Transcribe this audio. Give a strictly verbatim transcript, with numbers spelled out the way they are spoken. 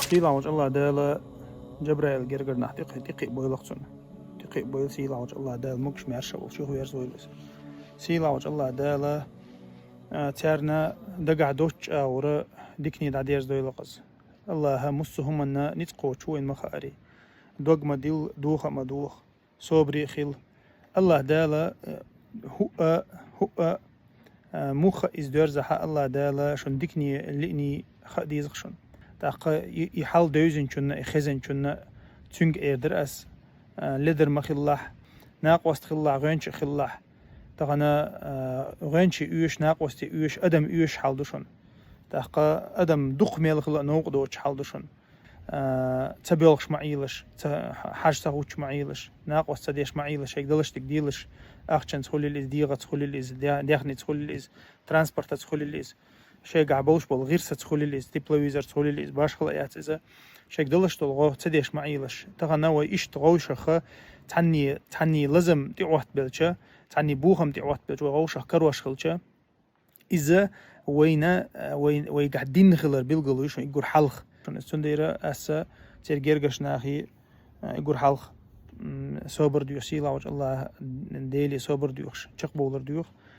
Сийлахьчу Аллахь Дала Джабраил гергара нах тӀекхи, тӀекхи а бойла-кх цунна. ТӀекхи а бойла, Сийлахьчу Аллахь Дала могуш-маьрша волуш юхаверза войла иза. Сийлахьчу Аллахь Дала, а, царна дагахь доцчу агӀора дикане дӀадерза дойла-кх иза. Аллахьа муссо а хӀуманна ницкъ кхочуш ву вайна ма хаарий. Дог ма дилла, доха а ма доха. Собаре а хила. Аллахь Дала, э, хӀуъа, хӀуъа, э, муха иза доьрзахь а, Аллахь Дала шуна дикане лиъний хаа деза-кх шуна. ТӀаккха и, и хьал девзинчунна, и хезинчунна цуьнга эр дара ас, э, ледар ма хилалахь, накъост хилалахь, гӀоьнча а хилалахь. Тахана, э, гӀоьнчий оьшу, накъостий оьшу, адам оьшуш хьал ду шуна. ТӀаккха адам дукха мел хила а новкъа доцуш хьал ду шуна. А, ца боьлхуш ма Ӏелаш, ца, хьаж ца хӀуттуш ма Ӏелаш, накъост ца деш ма Ӏелаш, шайга далаш дерг делаш, ахчанца хуьлийла иза, дегӀаца хуьлийла иза, де-, даьхница хуьлийла иза, транспортаца хуьлийла иза, шайгахь болуш болу гӀирсаца хуьлийла иза, тепловизорца хуьлийла иза, башхала а яц иза. Шайга далаш долу гӀо ца деш ма Ӏелаш. Тахана вай иштта гӀовшаха цхьанне, цхьанне лазам тӀеӀоттабелча, цхьанне бохам тӀеӀоттабелча, вай гӀовшах карош хилча, иза вайна, вай, вайгахь динна хилар билгало ю шуна уггар хьалха. Цундела аса церан гергарчу нахе, а, уггар хьалха, м, собар доьху, Сийлахьчу Аллахь Деле собар доьхуш, чекхбовлар доьху.